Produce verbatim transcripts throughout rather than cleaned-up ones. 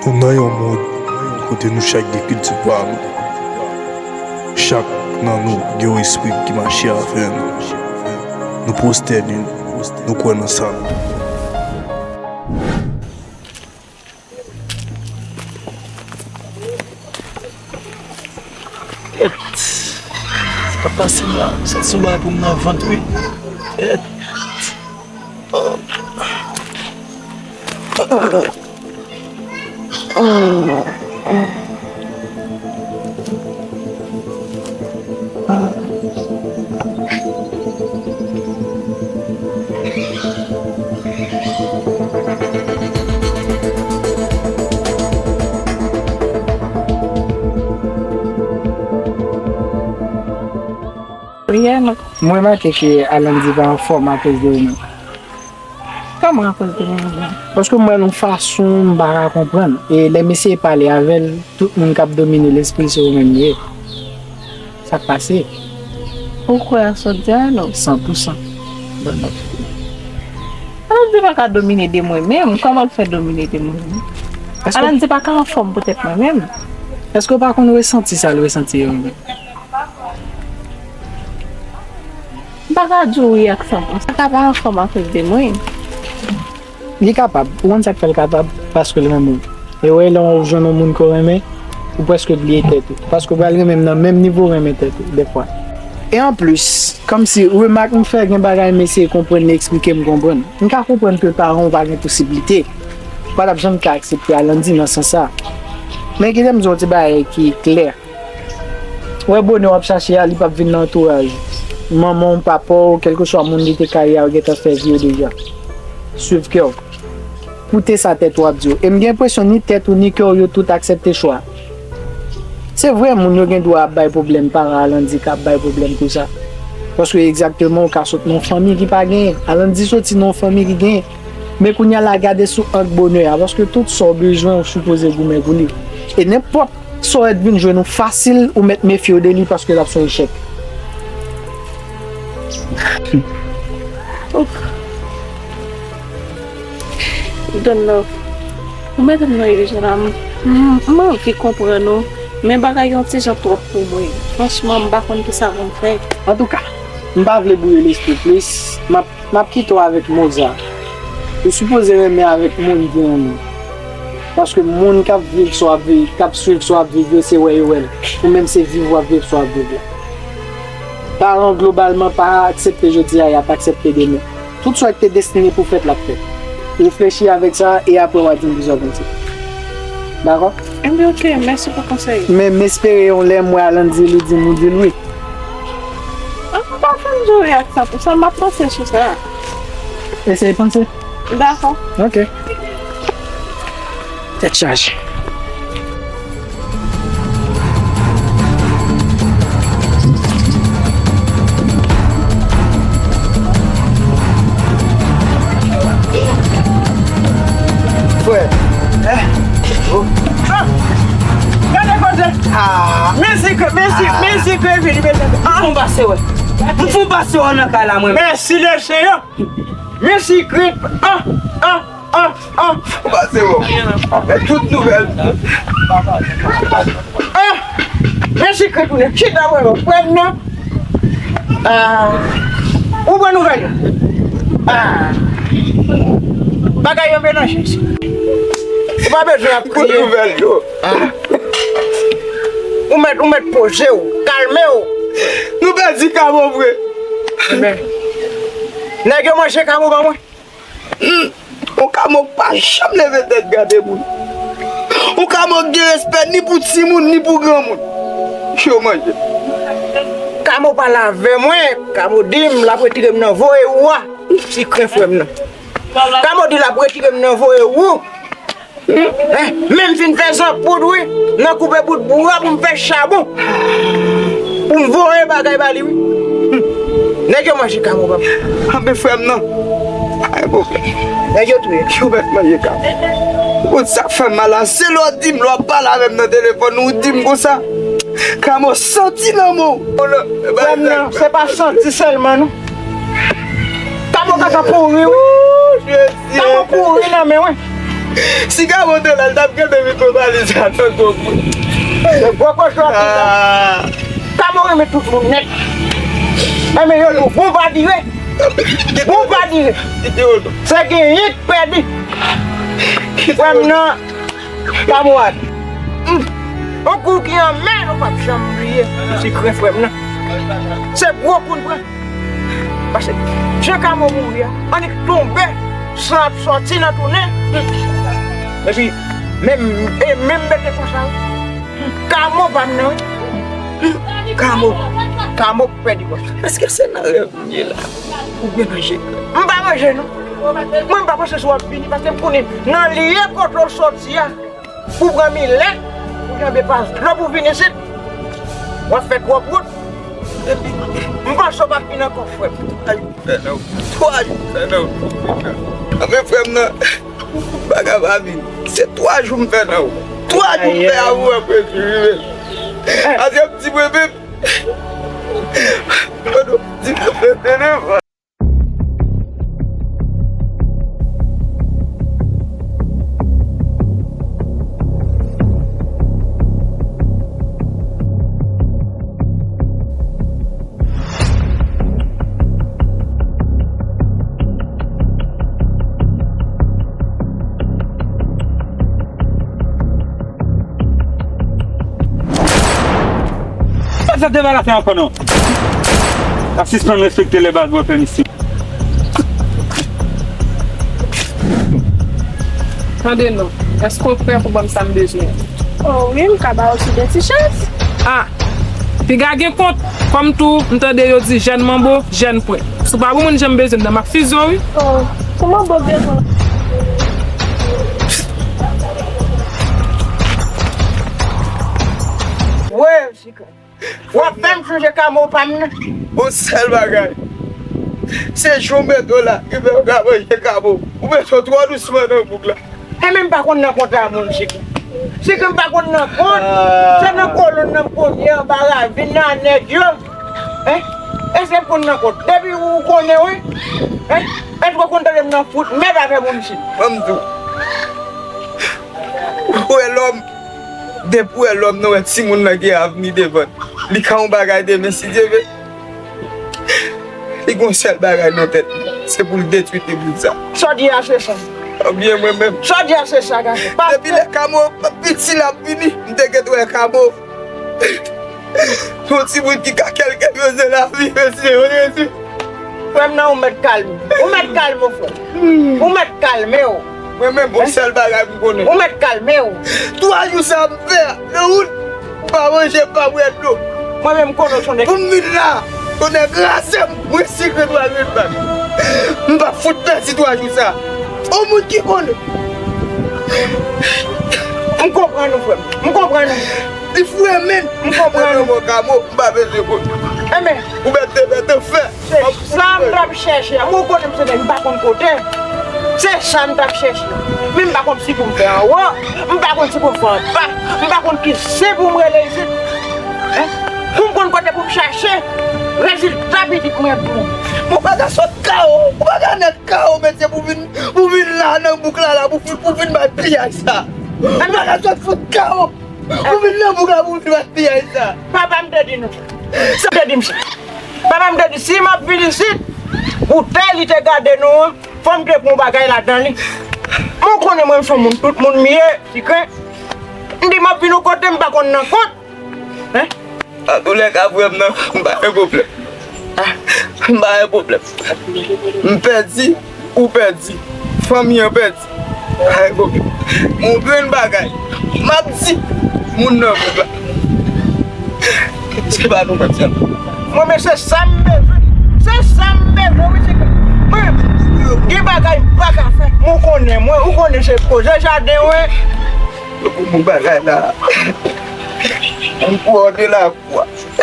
Nou nan yon mond kote nou chak gen kilti pa nou. Chak nan nou gen yon espri ki mache avè nou. Nou pwostène, nou kwè nan sa nou. Sa k ap pase m la, m santi yon bagay pou m nan vant wi. Mwen remake ke Alandy pa anfòm akoz de ou menm. Kòman akoz de mwen menm? Paske m wè l yon fason m pa ka konprann. E lè m eseye pale avè l, tout moun k ap domine lespri se ou menm li ye. Sa k pase? Ou kwè a sa w di a, non? San pou san. Bon, non. Alandy pa ka domine de mwen menm. Kòman l fè domine de mwen menm? Alandy pa ka anfòm poutèt mwen menm. Èske w pa konn resanti sa l resanti yo menm? M pa ka di w wi ak san pou san. Sa ka pa anfòm akoz de mwen. Li kapab. Ou konn sa k fè l kapab? Paske l renmen w. E w wè lè w jwenn yon moun ke w renmen, ou prèske bliye tèt ou. Paske w pral renmen m nan menm nivo w renmen tèt ou, dèfwa. E anplis, kòmsi remak m fè gen bagay m eseye konprann li eksplike m konprann. M ka konprann ke paran w pa gen posiblite. Ou pa t ap janm ka aksepte Alandy nan sans sa. Men kite m di w yon ti bagay ki klè. Ou wè bonè w ap chache a, li p ap vin nan antouraj ou. Manman w, papa w, kèlkeswa moun li te ka ye a, yo gentan fè vi yo deja. Swiv kè w. Koute sa tèt ou ap di w. E m gen enpresyon ni tèt ou ni kè w, yo tout aksepte chwa. Se vre, moun yo gen dwa ap bay pwoblèm, paran Alandy ka ap bay pwoblèm, tou sa. Paske egzakteman, ou ka sot nan yon fanmi ki pa genyen. Alandy soti nan yon fanmi ki genyen. Men kounye a la, gade sou ang bonè a, paske tout sa w bezwen, ou sipoze goumen pou li. E nenpòt sa w wè t vin jwenn ou fasil, ou mèt mefye w de li paske l ap se yon echèk. Don Love, ou mete m nan ilijans la, m, m, m anvi konprann ou, men bagay yo yon ti jan twòp pou mwen. Franchman, m pa konn kisa pou m fè. Antouka, m pa vle bouyi lespri w plis, m ap M ap kite w avèk mo sa. Ou sipoze renmen avèk moun ki renmen w. Paske moun k ap viv sa w ap viv, k ap swiv sa w ap viv yo, se wè yo wè l. Ou menm se viv w ap viv sa w ap viv la. Paran w globalman pa aksepte jodi a, y ap aksepte demen. Tout sa ki te destine pou fèt, l ap fèt. Reflechi avèk sa e apre w a di m kisa w panse. Dakò? Enben, oke, mèsi pou konsèy. Men m espere yon lè m wè Alandy li di m ou di l wi. An, m pa fin jere ak sa pou sa, m ap panse sou sa. Eseye panse. Dakò. Oke. Tèt chaje. Frè. Oh. Ah! Gade kote! Ah! Mèsi, mèsi, mèsi, mèsi, mèsi. Ah! M fon pase wè. M fon pase wè nan kay la, mwen. Mèsi, le Senyè. Mèsi, Kris. Ah! Ah! Ah! Ah! Ou pase wè. Avèk tout nouvèl. Ah! Mèsi, Kris, ou ne chita wè, frè m nan. Ah, ou pran nouvèl yo? Ah, bagay yo melanje isi. Ou pa bezwen ap kriye. Pran nouvèl yo. Ah. Ou mèt, ou mèt poze w, kalme w. Nou pèdi Kamo vre. Men, nèg yo manje Kamo ban mwen. Hmm. Yon Kamo k pa janm leve tèt gade moun. Yon Kamo k gen respè ni pou timoun ni pou granmoun. Yo manje. Kamo pale avè mwen, Kamo di m l ap retire m nan voye ou a. Ti kren frè m nan. Kamo di l ap retire m nan voye ou. Hein? Men m fin fè zanpoud wi, nan koupe bout bwa pou m fè chabon. Pou m voye bagay ba li wi. Hmm. Nèg yo manje Kamo ban m. Anben frè m nan. Pa gen pwoblèm. Nèg yo touye. Yo mèt manje Kamo. Ou konn sa k fè m mal la, se lè w di m, lè w ap pale avè m nan telefòn, ou di m konsa. Kamo santi nan men w. Frè m nan, se pa santi sèlman non. Kamo ka ka pouri wi. Ooh, Jezi. Kamo pouri nan men wi. Si Kamo te la, l t ap kenbe mikwo valiz la nan gwo kou. Se gwo kochon ki la. Ah. Kamo renmen tout moun nèt. Enben yo di w bon pa dire. Bon pa dire. Kite yo non. Se genyen k pèdi. Kite yo non. Frè m nan, Kamo a. Hmm. On kou ki anmè, nou p ap janm bliye. Se kren frè m nan. Se gwo kou l pran. Paske jan Kamo mouri a, annik tonbe, san ap sòti nan tounen. Epi, menm, e menm mete konsa, wi. Kamo pa m nan, wi. Kamo, Kamo pèdi konsa. Èske se nan rèv m ye la? Oubyen nan je? M pa nan je, non. Mwen, m pa panse si w ap vini, paske m konnen nan lye kote w sòti a. Pou pran milèt, pou kenbe pas dlo pou vin isit. W ap fè twòp wout. Epi, m panse w p ap vin ankò, frè m. Twa jou m fè nan wout. Twa jou m fè nan wout pou vin nan. Anfen, frè m nan, bagay pa vin. Se twa jou m fè nan wout. Twa jou m fè avè w, apre tou rive. Ase m di mwen menm. Mwen di mwen menm. Sa te bagay la fè ankò non. Pa sispann respekte lè baz mwen pèmisyon. Tande non, èske w prè pou ban m sa m bezwen an? O wi, m ka ba w sou de ti chans. A, piga gen kont, kòm tou, m tande yo di jèn manbo, jèn pwen. Si w pa ban mwen jan m bezwen m nan, m ap fizye w, wi. O, pou manbo bezwen. Wi, w ap fè m sonje Kamo pa m nan. Yon sèl bagay. Se jan w mete w la ki fè w ka manje Kamo. Ou mete w twò dousman nan bouk la. E men m pa konn nan kont a moun, Chiki. Chiki, m pa konn nan kont. Se nan kolonn nan m konnen, anba ravin nan, nèg yo. Hein? Èske m konn nan kont? Depi ou konnen, wi. Hein? Èske w konn tande m nan fout mèd avè moun isit? Ban m di w. Ou wè lòm, depi w wè lòm nan, wè timoun nan gen avni devan l. Li ka yon bagay demen, si Dye vle. Li gen yon sèl bagay nan tèt li, se pou l detwi timoun sa. Sa w di a, se sa. Oubyen mwen menm. Sa w di a, se sa, gason. Depi lè Kamo piti l ap vini, m te gentan wè Kamo. Yon timoun ki ka kèlke koze lavi, mesye, yo rezi. Frè m nan, ou mèt kalme. Ou mèt kalme w, frè. Ou mèt kalme w. Mwen menm, yon sèl bagay m konnen. Ou mèt kalme w. Twa jou sa m fè a, nan wout, m pa manje, m pa bwè dlo. Mwen menm, m konnen w se yon nèg. Pou m vin la, yon nèg kraze m, mwen sikre twa mil bak. M p ap fout pèdi twa jou sa. Yon moun ki konnen. M konprann ou, frè m. M konprann ou. Li foure men. M konprann. Mwen nan mò Kamo, m pa bezwen konnen. Enben. Ou mèt te mèt fè. Se sa m t ap chèche a. Mwen, ou konnen m se nèg, m pa konn kote. Se sa m t ap chèche. Men m pa konn si pou m fè anwo. M pa konn si pou m fè anba. M pa konn ki si pou m rele isit. Hein? Pou m konn kote pou m chache rezilta pitit mwen pou. Ou pa ka sot Kawo. Ou pa ka nèt Kawo, mesye, pou vin, pou vin la nan bouk la, la, pou, pou vin bay piyay sa. Ou pa ka sot fout Kawo. Ou vin nan bouk la pou vin bat piyay sa. Papa m te di nou. Sa m te di misye. Papa m te di, si m ap vin isit, boutèy li te gade nou an, fò m te pran yon bagay ladan li. Mwen konnen mwen, m se yon moun, tout moun m ye, Chiki. M di, m ap vin yon kote, m pa konn nan kont. Hein? Antoulèka, frè m nan, m pa gen pwoblèm. Ah, m pa gen pwoblèm. M pèdi, ou pèdi. Fanmi an pèdi. Pa gen pwoblèm. Yon grenn bagay. M ap di moun nan bouk la. Se pa nou menm sèlman. Mwen, men se sa m bezwen. Se sa m bezwen, wi, se ke mwen, gen bagay m pa ka fè. Mwen konnen, mwen, ou konnen se koze jaden, wi. Yo pou moun bagay la. M pou ode la.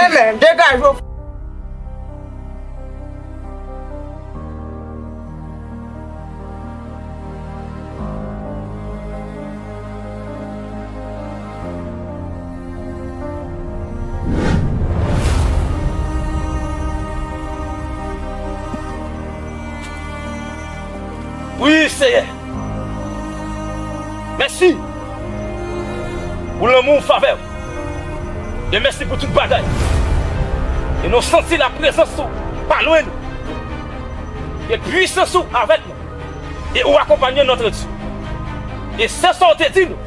Enben, degaje w. Wi, Seyè. Mèsi pou lanmou w, favè w. E mèsi pou tout bagay. E nou santi laprezans ou pa lwen nou. E pwisans ou avèk nou. E ou akonpanye nou, Notre Dieu. E se sa w te di nou.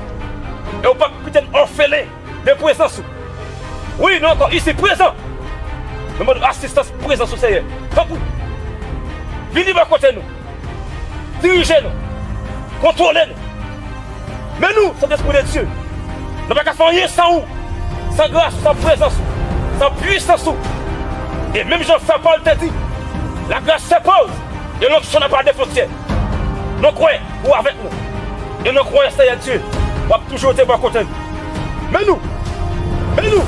E ou p ap kite n òfelen de prezans ou. Wi, nou ankò isi prezan. Nou mande asistans prezans ou, Seyè. Tanpri. Vini bò kote nou. Dirije nou. Kontwole nou. Men nou, Sentespri de Dye, nou pa ka fè anyen san ou, san gras ou, san prezans ou, san pwisans ou. E menm jan sa Pòl te di, la grâce s'impose et l'onction n'a pas de frontière. Nou kwè ou avèk nou. E nou kwè, Seyè Dye, w ap toujou rete bò kote nou. Men nou! Men nou!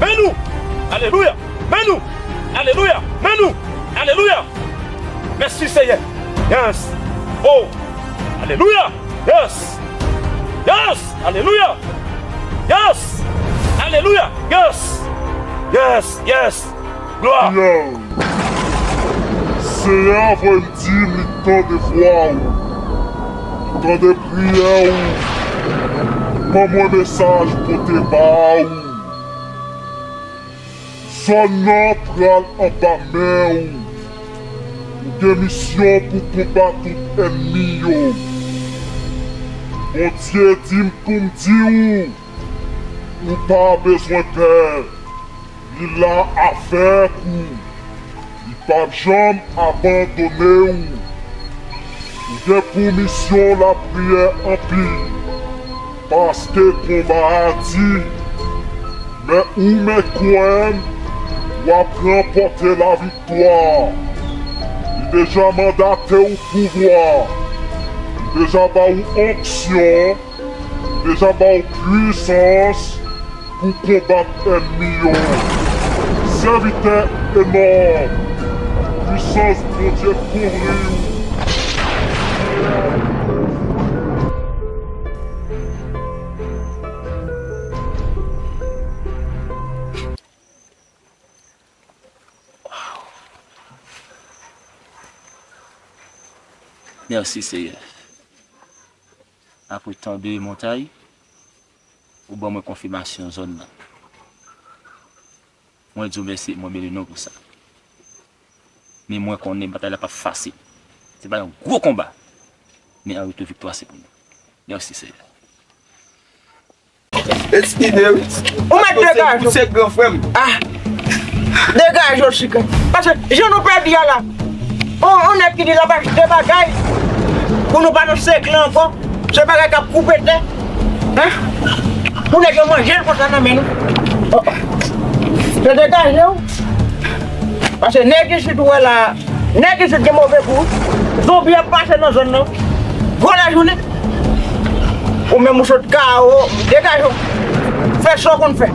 Men nou! Alelouya! Men nou! Alelouya! Men nou! Alelouya! Mèsi, Seyè. Yes. Oh! Alelouya! Yes! Yes! Alelouya! Yes! Alelouya! Yes! Yes! Yes! Glwa! Priyè w. Seyè a voye m di m li tande vwa w, li tande priyè w, li ban mwen mesaj pote ba w. Zòn nan pral anba men w. Ou gen misyon pou konbat tout ènmi yo. Bondye di m pou m di w, ou pa bezwen pè. Li la avèk ou. Li p ap janm abandone w. Ou gen pou misyon lapriyè anpil, paske konba a di, men ou mèt kwè m, w ap ranpòte laviktwa. Li deja mandate w pouvwa. Li deja ba w onksyon. Deja ba w pwisans pou konbat ènmi yo. Sèvitè enòm, pwisans Bondye kouvri w. Mèsi, Seyè. Apre tan de montay, ou ban mwen konfimasyon zòn nan. Mwen di w mèsi, mwen beni non pou sa. Men mwen konnen batay la p ap fasil. Se pa yon gwo konba. Men an retou, viktwa se pou nou. Mèsi, Seyè. Eskize wi. Ou mèt degaje w. Se gran frè m. Ah. Degaje w, Chikè. Paske jan nou pèdi a la, on, on nèg ki di l ap achte bagay pou nou pa nan sèk la ankò. Se bagay k ap koupe tè. Hein? Pou nèg yo manje l konsa nan men nou. Oh. Se degaje w. Paske nèg isit ou wè la, nèg isit gen move gou. Zonbi ap pase nan zòn nan. Gwo lajounen. Ou menm ou sot kawo, degaje w. Fè sa w konn fè.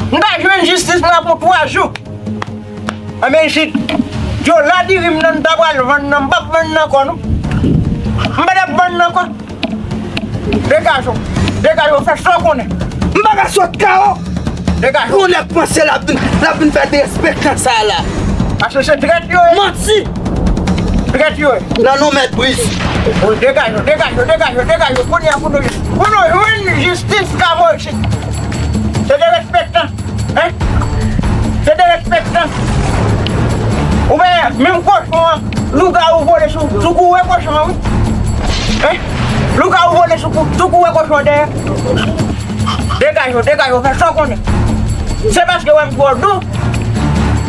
M ka jwenn jistis la pou twa jou. Anben isit, dyola diri m nan m ta pral vann nan, m p ap vann nan ankò non. M pa t ap vann nan ankò. Degaje w. Degaje w, fè sa w konnen. M pa ka sot kawo. Degaje w. Yon nèg panse l ap vin, l ap vin fè derespektan sa la. Paske se trèt yo ye. Manti. Trèt yo ye. Nan non mèt briz. Wi, degaje w, degaje w, degaje w, degaje w. Kounye a pou nou, pou nou jwenn jistis ka Moyiz. Se derespektan. Hein? Se derespektan. Ou wè, menm kochon an, lougawou vole sou, sou kou wè kochon an, wi. Hein? Lougawou vole sou kou, sou kou wè kochon an dèyè. Degaje w, degaje w, fè sa w konnen. Se paske w wè m twò dou,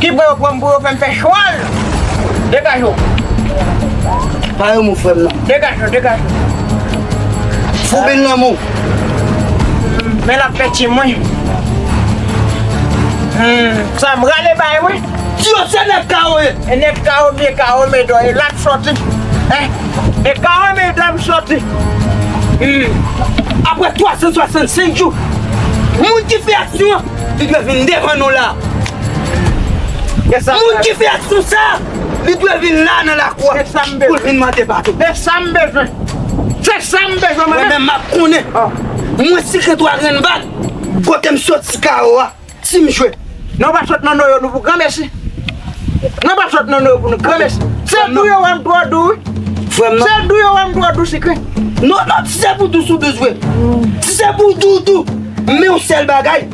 ki fè yo pran m pou yo fè m fè chwal. Degaje w. Pa yon mo frè m nan. Degaje w, degaje w. Foube l nan men w. Men l ap fè ti mwen. Hmm, sa m rale bay mwen. Di yo se nèg kawo ye. E nèg kawo m ye, kawo m e dò, e la m sòti. Hein? E kawo m e dò m sòti. Hmm. Apre twa san swasannsenk jou, moun ki fè aksyon an, li dwe vin devan nou la. Moun ki fè aksyon sa, li dwe vin la nan lakou a pou l vin mande padon. Se sa m bezwen. Se sa m bezwen, mwen menm m ap konnen. Mwen si ke twa grenn bal, kote m soti kawo a, si m jwe. Non, pa sot nan noyo nou pou granmesi. Non, pa sot nan noyo pou nou granmesi. Se dou yo wè m twò dou, wi. Frè m nan. Se dou yo wè m twò dou sikre. Non, non, si se pou dou sou dou vre. Si se pou dou, dou. Men yon sèl bagay.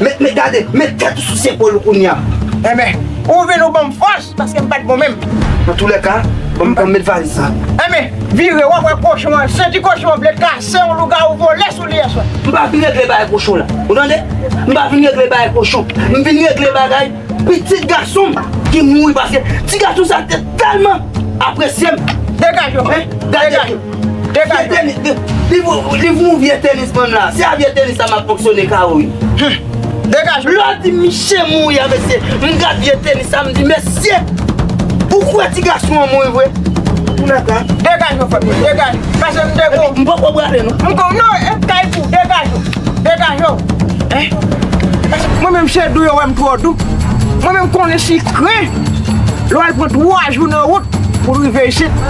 Men, men gade, men tèt ou sou sepòl ou kounye a. Enben, ou vin ou ban m fòs, paske m pa t bon menm. Nan toulèka, ban m, ban m met valiz sa. Enben, vire, w ap wè kochon an, senti kochon an vle kase yon lougawou vole sou li yèswa. M pa vin regle bagay kochon la. Ou tande? M pa vin regle bagay kochon. M vin regle bagay pitit gason m ki mouri paske ti gason sa te tèlman apresye m. Degaje w. Hein? Gade. Degaje w. Degaje w. Vye tenis, de, li, li voun vye tenis ban m la. Se a vye tenis sa m ap fonksyone kawo wi. Degaje w. Lè w di miche mouri a mesye, m gad vye tenis sa m di mesye, ou kwè ti gason an mouri vre? Pou la ka. Degaje w frè m, degaje. Pase m te gwo. M poko prale non. M ko non, e kay pou, degaje w. Degaje w. Hein? Mwen menm se dou yo wè m twò dou. Mwen menm konnen sikre. Lè w al pran twa jou nan wout pou l rive isit.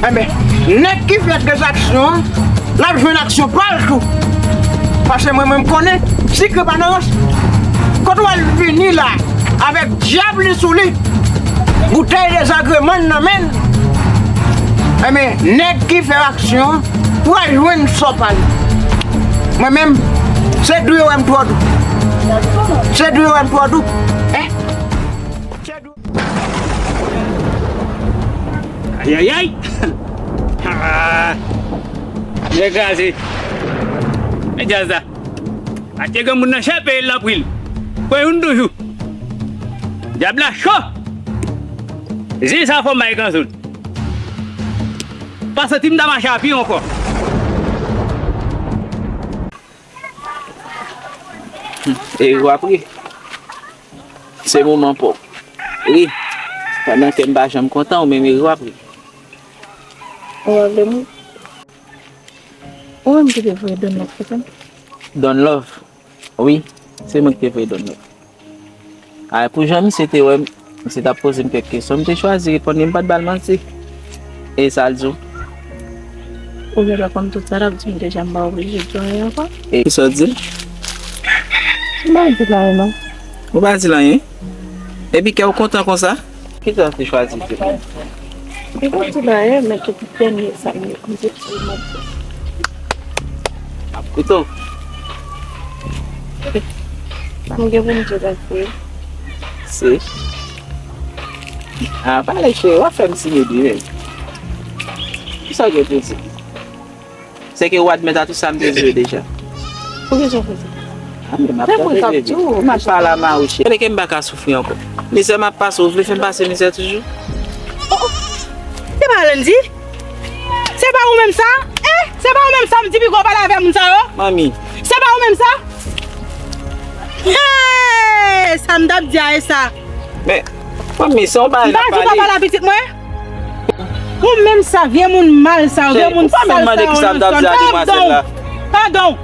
Enben, nèg ki fè tranzaksyon an, l ap jwenn aksyon pa l tou. Paske mwen menm konnen sikre pa nan rans. Kote w al vini la avèk dyab li sou li, boutèy dezagreman nan men l. Enben, nèg ki fè aksyon an, pral jwenn sò pa li. Mwen menm, se dou yo wè m twò dou. Se dou yo wè m twò dou. Hein? Se dou. Ayayay! Ah! Nèg kraze. Men djaz la. Achte granmoun nan chè peye l nan pri l. Pran youn toujou. Dyab la cho. Zen sa fò m bay kanzoun. Pa santi m ta mache a pye ankò. Eri w ap ri. Se moman pa w. Ri. Pandan ke m pa janm kontan, ou menm eri w ap ri. Ou ap vle m ri? Ou menm ki te voye Don Love, se sa? Don Love? Wi, se mwen ki te voye Don Love. A, pou jan misye te wè m, misye t ap poze m kèk kesyon, m te chwazi reponn li, m pa t ba l manti. E sa l di w? Ou genlè konn tout sa l ap di m deja, m pa oblije di w anyen ankò. E kisa w di l? M pa di l anyen non. Ou pa di l anyen? Epi kè w kontan konsa? Kisa w te chwazi di l? M pa di l anyen, men tout dènye sa m, m te di l manti. M ap koute w. Sa m gen pou m di w, Gaspard? Se. A, pale cheri, w ap fè m timid wi menm. Kisa w gen pou w di? Se ke w admèt a tout sa m te di w deja. Poukisa w fè sa? A, men m ap tande, baby. M ap pale a mari w, cheri. Konnen ke m pa ka soufri ankò. Mizè m ap pase, ou vle fè m pase mizè toujou? Oh, oh. Se pa Landy? Se pa ou menm sa? Eh, se pa ou menm sa m di piga w pale avè moun sa yo? Manmi. Se pa ou menm sa? Hey, sa m t ap di a e sa. Men, manmi, se yon bagay n ap pale. M pa di w pa pale a pitit mwen. Ou menm sa, vye moun mal sa yo, vye moun sal sa yo nan zòn. Padon, padon.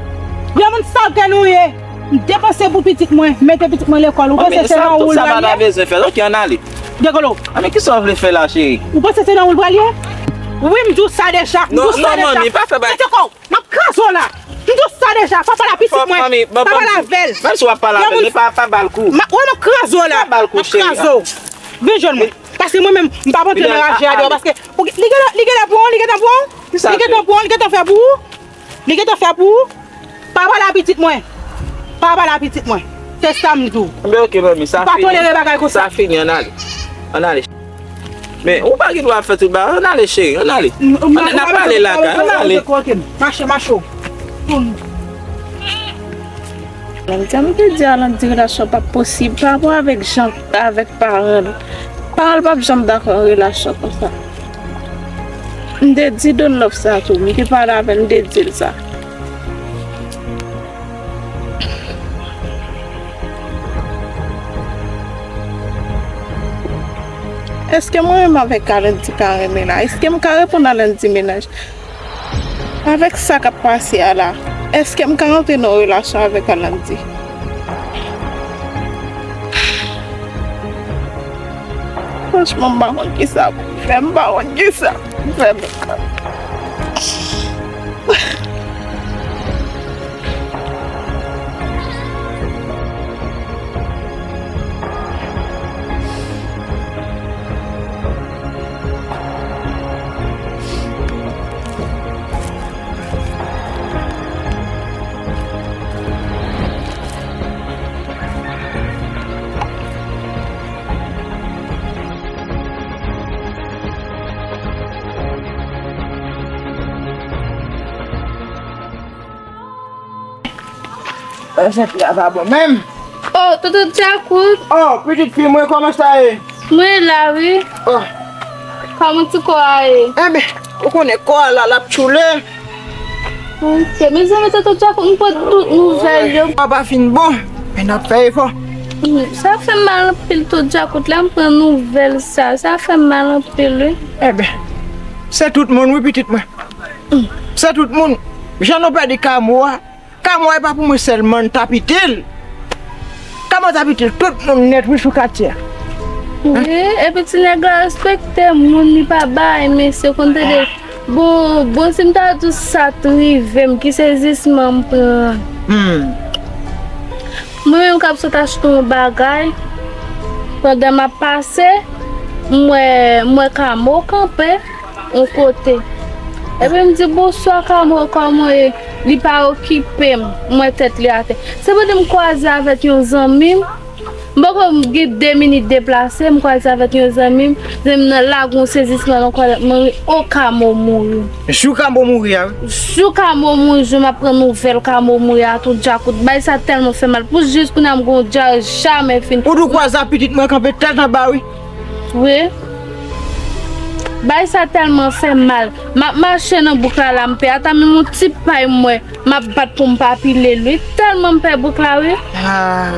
Vye moun salte nou ye. M depanse pou pitit mwen, mete pitit mwen lekòl. Ou panse se nan ou l pral ye? Degolo. A, men kisa w vle fè la, cheri? Ou panse se nan ou l pral ye? Wi, m di w sa deja. M di w sa deja. Non, non, manmi, pa fè bagay. Rete kò w. M ap kraze w la. M di w sa deja. Pa pale a pitit mwen. Pa pale avè l. Menm si w ap pale avè l, men pa, pa ba l kou. Wè m ap kraze w la. Pa ba l kou, cheri. M ap kraze w. Vin jwenn mwen. Paske mwen menm, m p ap antre nan raje a deyò, paske li gentan, li gentan pran w, li gentan pran w. Li gentan pran w, li gentan fè pou ou. Li gentan fè pou ou. Pa pale a pitit mwen. Pa pale a pitit mwen. Se sa m di w. Enben, oke, manmi, sa fini. M pa tolere bagay konsa. Sa fini, ann ale. Ann ale. Men, ou pa gen dwa ap fè tout bagay. Ann ale, cheri, ann ale. N ap pale lakay, ann ale. Mache, mache w. Landy, m te di a Landy relasyon p ap posib pa rapò avèk jan, avèk paran l. Paran l p ap janm dakò yon relasyon konsa. M te di Don Love sa tou, m te pale avè l, m te di l sa. Èske mwen menm avèk Alandy ka renmen la? Èske m ka reponn Alandy mennaj? Avèk sa k ap pase a la, èske m ka rantre nan yon relasyon avèk Alandy? Franchman, m pa konn kisa pou m fè, m pa konn kisa pou m fè menm. Enjèt la pa bon menm. Oh, Toto Djakout. Oh, pitit fi mwen, kòman sa ye? Mwen la, wi. Oh. Kòman ti kò a ye? Enben, ou konnen kò a la, l ap tchoule. Ok, mezanmi, Toto Djakout, m pran tout nouvèl yo. Kò a pa fin bon, men n ap fè efò. Hmm, sa fè m mal anpil, Toto Djakout, lè m pran nouvèl sa. Sa fè m mal anpil, wi. Enben, se tout moun, wi, pitit mwen. Se tout moun. Jan nou pèdi Kamo a, Kamo a e pa pou mwen sèlman, l t ap itil. Kamo t ap itil tout moun nèt, wi, sou katye a. Wi, epi ti nèg la respekte moun, li pa bay mesye, konn tande. Bon, bon, si m ta di w sa t rive m, ki sezisman m pran. Hmm. Mwen menm k ap sot achte yon bagay, pandan m ap pase, m wè, m wè Kamo kanpe yon kote. Epi m di, "Bonswa, Kamo, kòman w ye?" Li pa okipe m, m wè tèt li atè. Se pandan m kwaze avèk yon zanmi m, m poko gen de minit deplase, m kwaze avèk yon zanmi m, zanmi m nan lage yon sezisman nan kò tèt mwen, wi, o, Kamo mouri. Jou Kamo mouri a, wi. Jou Kamo mouri, jou m ap pran nouvèl Kamo mouri a, Toto Djakout. Bagay sa tèlman fè mal. Pou jis kounye a m gon dyare jamè fini. Ou tou kwaze a pitit mwen kanpe tèt anba, wi. Wi. Bagay sa tèlman fè mal. M ap mache nan bouk la, la m pè. Ata menm yon ti pay m wè. M ap bat pou m pa pile l, wi. Tèlman m pè bouk la, wi. Ah.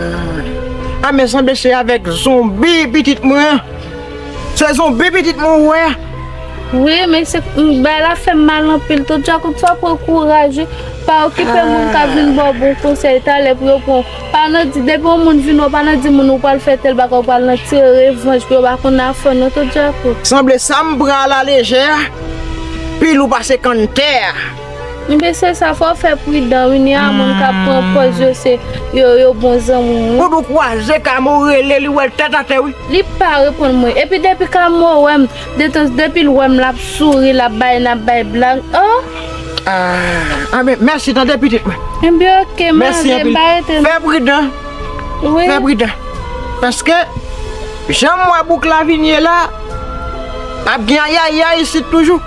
Ah, men sanble se avèk zonbi pitit mwen an. Se zonbi pitit mwen ou wè a. Wi, men se, m, bagay la fè m mal anpil. Toto Djakout, fò w pran kouraj, wi. Pa okipe moun k ap vin ba w bon konsèy talè pou yo pran w. Pa nan di, depi yon moun vin wè w, pa nan di moun ou pral fè tèl bagay, ou pral nan tire revanj pou yo pa konn afè w non, Toto Djakout. Sanble sa m pran alalejè a, pi lou pase kanntè a. Ebyen, se sa, fò w fè pridan, wi, ni a moun k ap pran pòz yo, se, yo, yo bon zanmi w, wi. Ou tou kwaze Kamo rele, li wè l tèt atè, wi. Li pa reponn mwen. Epi depi Kamo wè m, de tan, depi l wè m, l ap souri, l ap bay, l ap bay blag. Oh! Ah, ah, men, mèsi tande, pitit mwen. Ebyen, ok, m ale, m pa rete non. Fè pridan. Wi. Fè pridan. Paske, jan m wè bouk la vin ye la, ap gen ayayay isit toujou.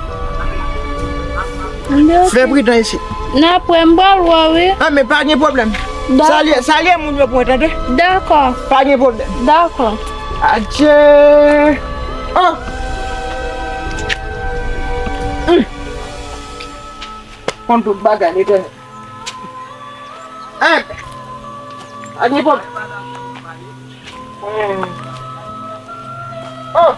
Fè pridan isit. N apre m pral wè w, wi. Ah, men pa gen pwoblèm. Dakò. Salye, salye moun yo pou mwen, tande? Dakò. Pa gen pwoblèm. Dakò. Adje. Oh! Hmm. Konn tout bagay, Letènèl. Hein? Pa gen pwoblèm. Hmm. Oh!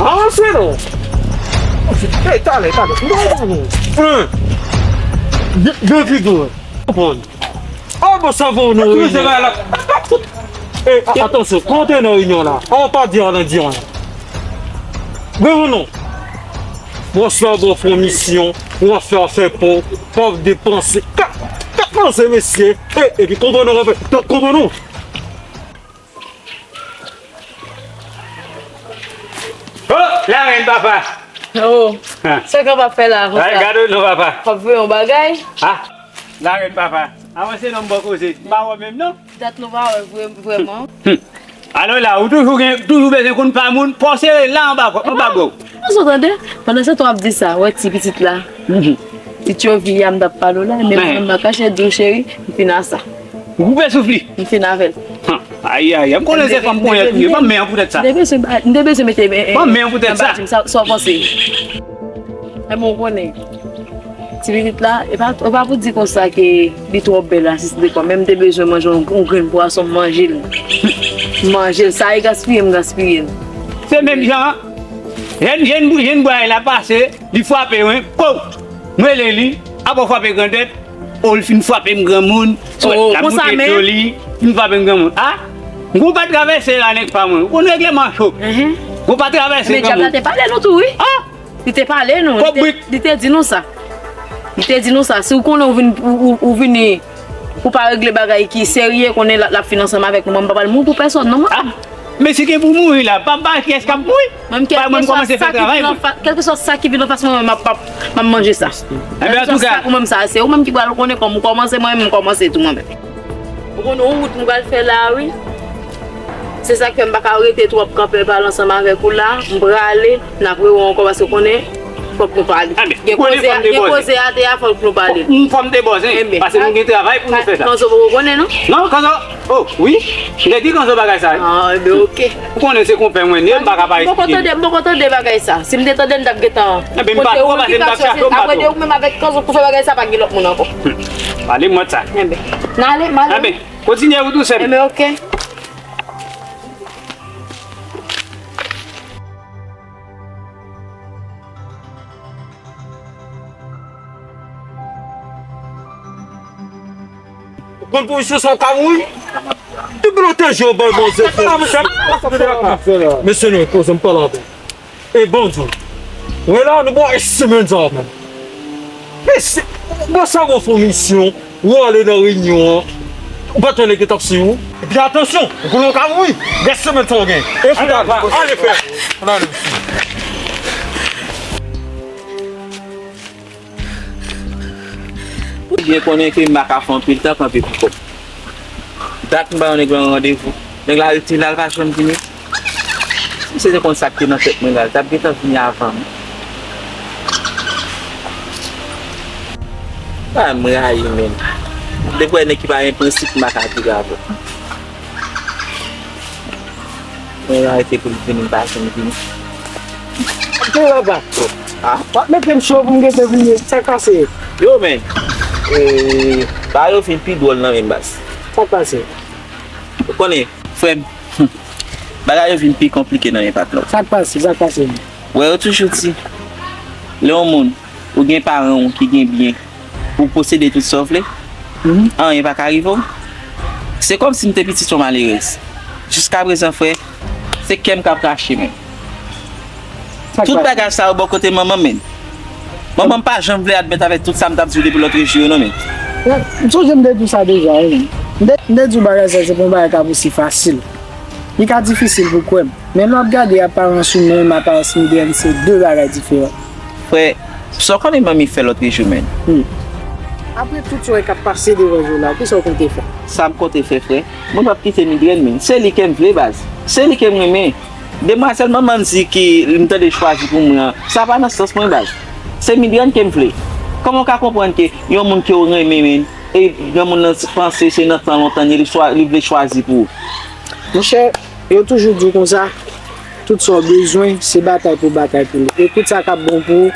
Avanse non! Ey, talè, talè. Non, non, non. Hein? Gen, gen figi w. Konprann. Oh, bon, sa va, nou reyinyon. Ey, a-, atansyon, kan w te nan reyinyon la, an pa di anyen, di anyen. Gen ou non? Bòs la ba w fè yon misyon, w ap fè afè pa w, pa w depanse. Kat, kat nan se mesye. E, epi konprann ou, konprann, konprann ou. Oh, larenn, papa. Oh, sa k ap fè la konsa? Ay, gade non, papa. W ap voye yon bagay? Ah, larenn, papa. Avanse non, m ba w koze. M pa wè menm non. Dat nou pa wè vre, vrèman. Hmm. Alò la, ou toujou gen, toujou bezwen konn pa moun, pa w sere la anba, anba bra w. Ou sot tande? Pandan se tan w ap di sa, wè ti pitit la. Mhm. Ti tchovi a m t ap pale w la, men mwen menm m pa kache di w cheri, m fin a sa. Ou koupe souf li? M fin avè l. Han, ayi, ayi, m konnen se fanm ponyèt ou ye, ban m men an poutèt sa. M te bezwen, m te bezwen mete men. Ban m men an poutèt sa. Sa, sa w panse? Ebyen, ou konnen. Ti pitit la, e pa, e pa pou di konsa ke li twò bèl, asiste de kò. Men m te bezwen manje yon, yon grenn pwason, m manje l. M manje l, sa e gaspiye, m gaspiye l. Se menm jan an. Jèn, jèn, jèn bwa la pase, li frape mwen, pow! M rele li, apre frape grandèt, O, l fin frape m granmoun. Swèt la boute do li, fin frape m granmoun. A, m gon pa travèse la nèg pa mwen. Ou konn regleman cho. Gon pa travèse granmoun. Men dyab la te pale nou tou wi. A, li te pale nou. Li te di nou sa. Li te di nou sa. Si w konnen ou vin, ou, ou, ou vini, ou pa regle bagay ki serye, konnen l ap fin ansanm avèk nou. Mwen m pa pral mouri pou pèsonn non mwen. A, mesye gen pou mouri la. Pa, pa kiyès k ap mouri. Mwen, kèlkeswa sa ki vin anfas, kèlkeswa sa ki vin anfas mwen, mwen, m ap, m ap, m ap manje sa. Kèlkeswa sa pou mwen, sa, se ou menm ki pral konnen kòman ou kòmanse, mwen menm m kòmanse tou mwen menm. Ou konn yon wout m pral fè la wi. Se sa k fè m pa ka rete twòp kanpe pale ansanm avèk ou la. M prale, n ap rewè ankò paske konnen fòk nou pale. Gen koze, gen koze atè a, fòk nou pale. Fòm de bòz, wi. Paske nou gen travay pou nou fè la. Kanzo poko konnen non. Non, Kanzo, o wi. M te di Kanzo bagay sa wi. A, enben oke. Ou konnen se konpè mwen li ye, m pa ka pa eksplike. M poko tande, m poko tande bagay sa. Si m te tande, m t ap gentan. Enben m pa twò pase m t ap chache yon bato. Apre de ou menm avèk Kanzo pou fè bagay sa, pa gen lòt moun ankò. Pale m wè sa. Enben n ale, m ale. Enben kontinye wout ou sè m. Enben oke. Ou konn pou misye sa w ka mouri? Depi lontan je w bay manzè fè. Mesye nou, poze m pale avè w. E bon di w. Wè la, nou bon espesimen sa menm. Mesye, bon sa w fè misyon. Ou ale nan reyinyon an, ou pa t wè nèg yo t ap swiv ou? Epi atansyon, ou konnen w ka mouri. Rès semèn sa w gen. E fout ale, ale frè. Ann ale. Ou byen konnen ke m pa ka fè anpil tan kanpe pou kòb. Dat m ba yon nèg lan randevou. Nèg la rete la, l pa janm vini. Si misye te konn sa k te nan tèt mwen la, l t ap gentan vini avan m. Ah, m rayi, menn. Depi w wè nèg ki pa gen prensip, m pa ka viv avè w. Mwen rete pou l vini, m pa janm vini. Gen la ba. Ah. W ap mete m cho pou m gentan vini. Sa k pase? Yo, menn. Eh, bagay yo vin pi dwòl nan men m, baz. Sa k pase? Ou konnen, frè m, bagay yo vin pi konplike nan men patnè w. Sa k pase? Sa k pase? Wè, yo toujou di, lè yon moun, ou gen paran w ki gen byen, pou w posede tout sa w vle, anyen pa ka rive w. Se kòmsi m te pitit yon malerèz. Jiskaprezan, frè, se kè m k ap rache, menn. Tout bagay sa yo bò kote manman m, menn. Manman m pa janm vle admèt avèk tout sa m t ap di w depi lòt jou yo, non, menn. M sonje m te di w sa deja, wi, menn. M te, m te di w bagay sa, se pa yon bagay k ap osi fasil. Li ka difisil pou kwè m. Men lè w ap gade aparans ou menm, aparans Migrèn, se de bagay diferan. Frè, sa w konnen manmi fè lòt jou, menn? Hmm. Apre tout sa w wè k ap pase devan je w la, kisa w konte fè? Sa m konte fè, frè? Mwen p ap kite Migrèn, menn. Se li ke m vle, baz. Se li ke m renmen. Demwazèl Manmanzi ki m tande chwazi pou mwen an, sa pa nan sans mwen, baz. Se Migrèn ke m vle. Kòman w ka konprann ke yon moun ke w renmen, menn, e granmoun nan panse se nan tan lontan li chwa-, li vle chwazi pou ou? Monchè, yo toujou di w konsa, tout sa w bezwen, se batay pou w batay pou li. E tout sa k ap bon pou ou,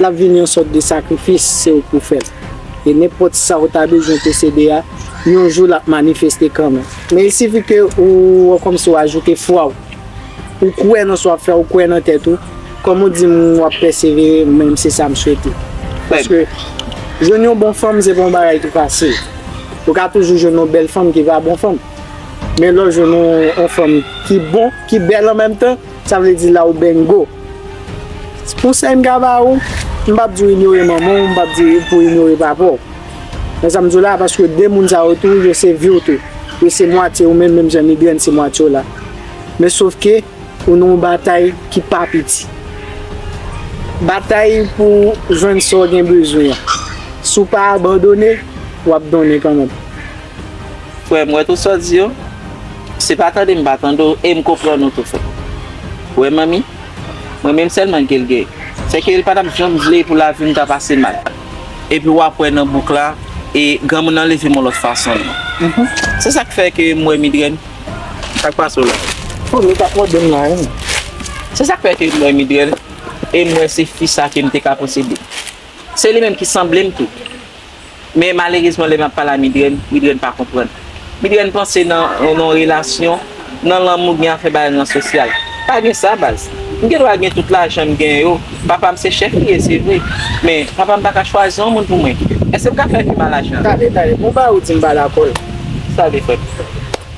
l ap vin yon sòt de sakrifis, se ou k pou fè l. E nenpòt sa w ta bezwen posede a, yon jou l ap manifeste kanmenm. Men il sifi ke ou, kòmsi w ajoute fwa w. Ou kwè nan sa w ap fè, ou kwè nan tèt ou. Kòm ou di m, w ap pèsevere, mwen menm se sa m swete. Paske jwenn yon bon fanm, se pa yon bagay ki fasil. Ou ka toujou jwenn yon bèl fanm ki pa bon fanm. Men lè w jwenn yon, yon fanm ki bon, ki bèl an menm tan, sa vle di la ou bengo. Konsèy m ka ba ou, m p ap di w inyore manman w, m p ap di w pou w inyore papa w. Men sa m di w la, paske de moun sa yo tou, yo se vi w tou. Yo se mwatye ou menm, menm jan Migrèn se mwatye w la. Men sof ke ou nan yon batay ki pa piti. Batay pou jwenn sa w gen bezwen an. Si w pa abandone, w ap donnen kanmenm. Frè m, wè tout sa w di yo, se pa tande m pa tande w, e m konprann ou tou, frè. Wè manmi, mwen menm sèlman ke l gen. Se ke l pa t ap janm vle pou lavi m ta pase mal. Epi w ap wè nan bouk la, e granmoun nan leve m yon lòt fason. Se sa k fè ke m wè Migrèn. Sa k pase w la? Oh, nou t ap mande m la, wi. Se sa k fè ke m wè Migrèn, e m wè se fi sa ke m te ka posede. Se li menm ki sanble m tou. Men malerezman, lè m ap pale a Migrèn, Migrèn pa konprann. Migrèn panse nan, nan yon relasyon, nan lanmou, gen afè bagay nan sosyal. Pa gen sa, baz. M gen dwa gen tout lajan m gen yo. Papa m se chèf li ye, se vre. Men papa m pa ka chwazi yon moun pou mwen. Èske m ka fè fi m a lajan? Tande, tande. Bon, ba ou di m pa dakò. Sa vle fè.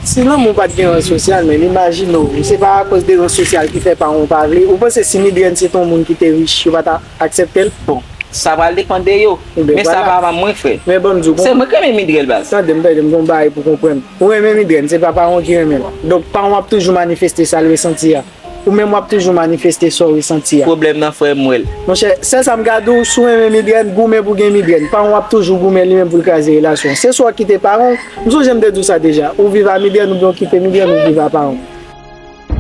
Si lanmou pa t gen ran sosyal, men imajine w, se pa akoz de ran sosyal ki fè paran w pa vle. Ou panse si Migraine se t yon moun ki te rich, yo pa ta aksepte l? Bon, sa pral depann de yo. Men sa pa pa mwen, frè. Men ban m di w, se mwen ki renmen Migraine, baz. Tande m, tande m, gon bagay pou konprann. Ou renmen Migraine, se pa paran w ki renmen l. Donk, paran w ap toujou manifeste sa l resanti a. Ou menm w ap toujou manifeste sa w resanti a. Pwoblèm nan, frè m, wè l. Monchè, sèl sa m ka di w, si w renmen Migraine, goumen pou gen Migraine. Paran w ap toujou goumen li menm pou l kraze relasyon. Se swa w kite paran w. M sonje m te di w sa deja. Ou viv a Migraine oubyen w kite Migraine, ou viv a paran w.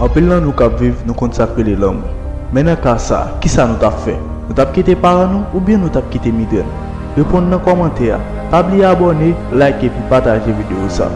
Anpil nan nou k ap viv, nou konn sa k rele lanmou. Men nan ka sa, kisa nou t ap fè? Nou t ap kite paran nou oubyen nou t ap kite Migraine? Reponn nan kòmantè a. Pa bliye abòne, like epi pataje videyo sa.